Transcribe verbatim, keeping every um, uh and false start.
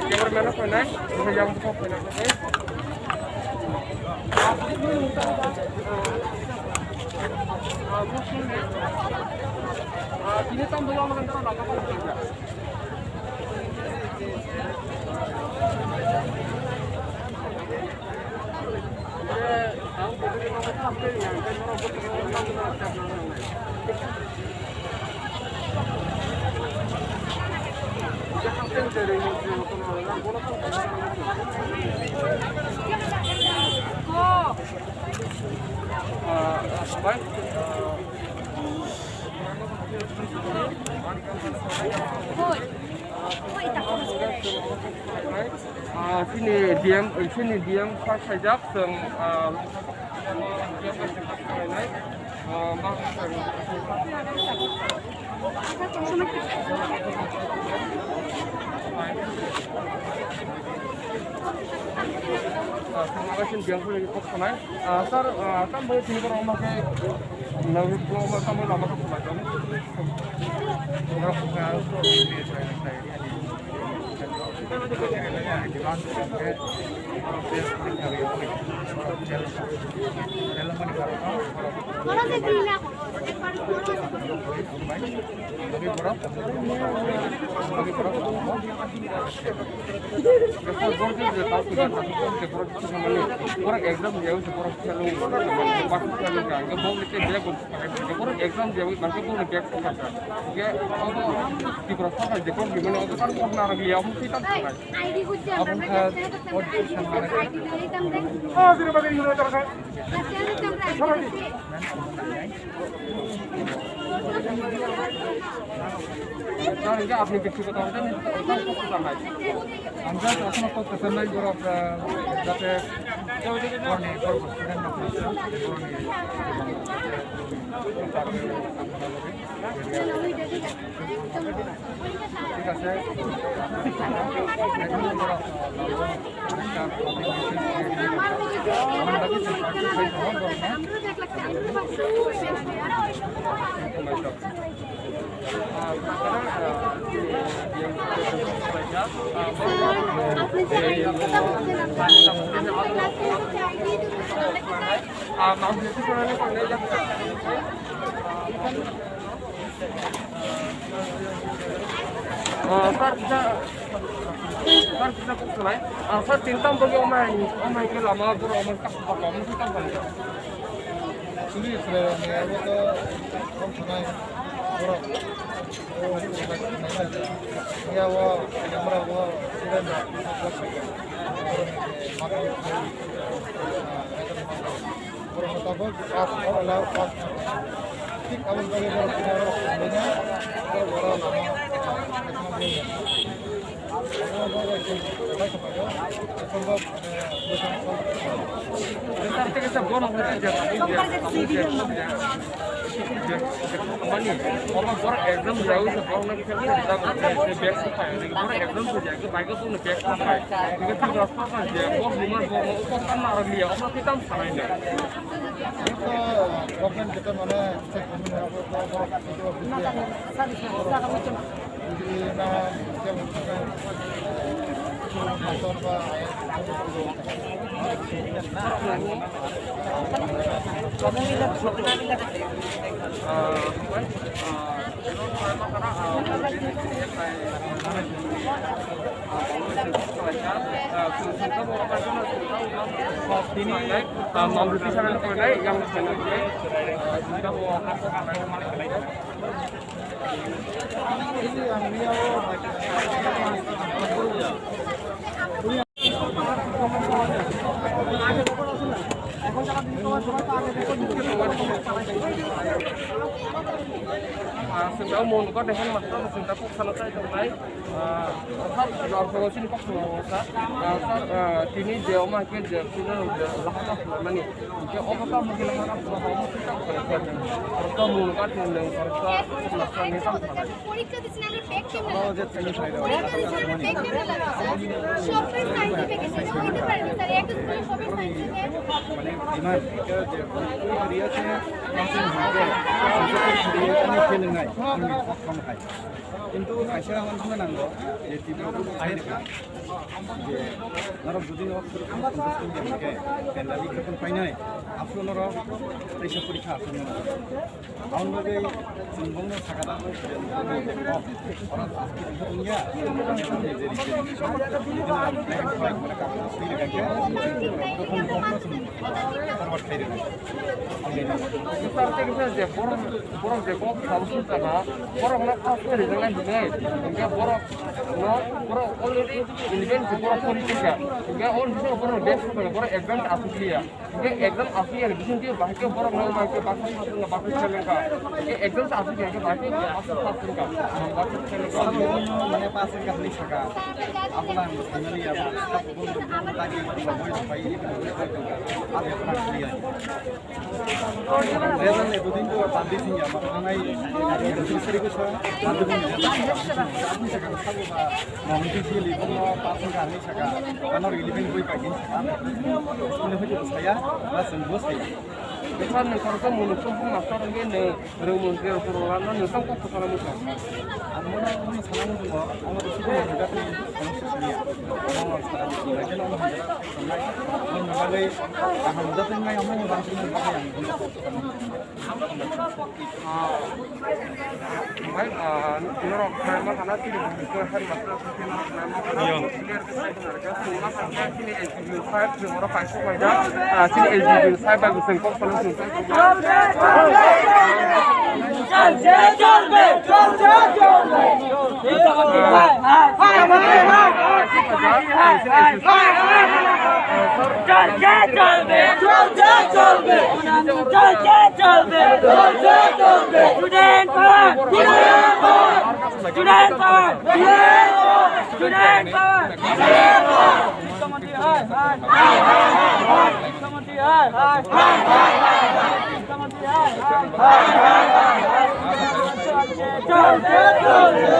Cameraman rok fai nai, yang bwkhak fai nai. Tini tam dulu orang kena lama kau kerja. Ah, sini D M, sini D M first saijak, chwng, ah, D M first saijak, ah, ma-, Ah, chwng ma-, sini D M first saijak, kok sanai. Ah, sir, ah, tam bai tini borok ma khe, nang borok ma tam bai lama khe khulai tong. Borok exam dia, borok borok exam dia, mangke borok bag sakha. Oke, obo Tripura sarkar je kok bimani obo sar kok narwk liya, omo twi tam sanai. Aboni kha Sir, hingke apni byaktigoto hote nai. Ang just aswk kok kwcham nai borok, ah, jate borokni borok student rok borokni thik ase. Ah, sir, kisa, sir, kisa kok salai. Ah, sir, tinta bagi omai, omai ke lama boro omai kap kap lama sih kan bagi. Suli sule ni abo to kok salai boro. Ya wo, camera wo, sila na. Borok tabuk pass, o allow pass. Thik aboni bagwi borok tini oro swnglaina, borok oro lama, lama bagwi chwng kwthai kwphaio. Ekhorbo, eh, bwswk sal. Mani, obo borok exam jawi se borok nang khe exam, bag se phai, borok exam se jai, bike se bag se phai. Hingke Tripura sarkar je, borok buma borok, borok tam narwk liya, obo twi tam sanai na. Ito government jeta mane check kami na abo to borok ito bujiya. Bujili na kem motor ba Sengkrak mung kok dehen master sengkrak kok sana saya jom tai. Sir, sini kok semua sir. Sir, tini je oma ke je sini je lahana mani. Ke oma ka mungkin lahana semua kamu sih tak kerja. Kerja mung kok dehen kerja master ni tak. পরীক্ষা দিচ্ছেন, আমরা ব্যাক কেমনে লাগবে? পরীক্ষা দিচ্ছেন, আমরা ব্যাক কেমনে লাগবে, স্যার? সবটাই সায়েন্সে ব্যাক, এটা হইতে পারে না, স্যার। একটা স্কুলে সবই সায়েন্সে ব্যাক। মানে, ডিমান্ড, এটা যে পরীক্ষা দিয়েছে, কিন্তু কাইসা আমার শুনে নাঙ্গো যে ত্রিপুরা বুক খাই না, যে নরক দুদিন অফ করে কোনো সন্তুষ্ট হয়ে গেছে, প্যান্ডামিক যখন পাই নাই, আপনি নরক তেইশে পরীক্ষা আসলে না। Ang bagwi chwng bongno sakha da, oro wngya, forward khairwgwi. Sir, tei kisa je borok, borok je kok sabo sujak kha, borok no pass khe rijak nai hinwi, hinkhe borok no, borok already eleven borok pori tongkha, hinkhe o ni bisingo borok best borok exam asuk liya. Hingke exam asuk ya, bising dia bahai ke borok nang bahai ke baksa sasung ka, baksa sasung ka. Hingke exam asuk ya, hingke bahai ke baksa sasung ka, baksa sasung ka. Mane pass ka hwnwi saka. Abla ang finally ya, sab bun bun tagi boi pai, boi pai ka. Abi pernah kuliah. Rezan le dudin tu tadi sini ya, maka ngai, sini sini kusa, tadi sini ya. Mohon sisi li, kono pass ka hwnwi saka. Ano eleven boi pai din saka. School ni hoito saya, ba chwng bo saya. Sir, nwng khoroksa munuk song phung master wngwi nwng rwng mung khe rwng rwla no nwng tong kok kwchana muchung. Ang mono mono sana muchungo, omo to sidi mung jatni omo sisini ya. Omo sana muchungo, khe omo hwnjak sanai. Omo bagwi kaham jatni nai omo bang sini bagwi ang bono kok kwchana muchungo. Bai, ah, norok khlaima khana chini bumung khe hari master khe norok khlaima khana clear khe sai khna rwkha. Chini ma kha khe chini L G B five chwng oro kaisa paijak. Ah, chini L G B five bai bwswng kok salo chwng sai khna. চলবে, চলবে, চলবে, চলবে। চলবে, চলবে, চলবে, চলবে। চলবে, চলবে। Student power! Student power! Student power! শিক্ষামন্ত্রী হায় হায়! শিক্ষামন্ত্রী হায় হায়! শিক্ষামন্ত্রী হায় হায়! চলবে, চলবে।